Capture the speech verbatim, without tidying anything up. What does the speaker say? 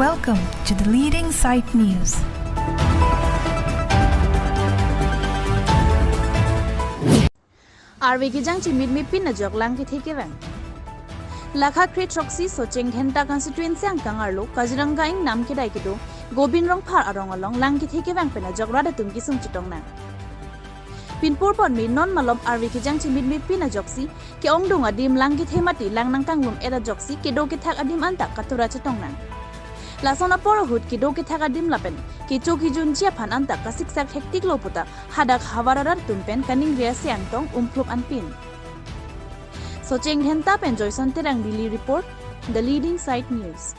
Welcome to the leading site news. Arve kejang chimit mepin ajok lang kethe kevang. Lakha kre throksi Socheng Dhenta constituency angkang arlo Kaziranga ingnam kedai kedo Gobin Rongphar arong along lang kethe kevang pen ajok rat atum kesung chetong nang. Pinpur ponme non malom arve kejang chimit mepin ajoksi ke-ongdung adim lang kethe mati lang nangkanglum et ajoksi kedo kethak adim anta katura chetong nang. Lason apor ahut kedo kethak adim lapen kecho kejunji aphan anta kasiksak hektik lo puta hadak havar arat atum pen kaningri ase angtong umphlup anpin. Socheng Dhenta pen Joyson Terang, Delhi report, The Leading Site News.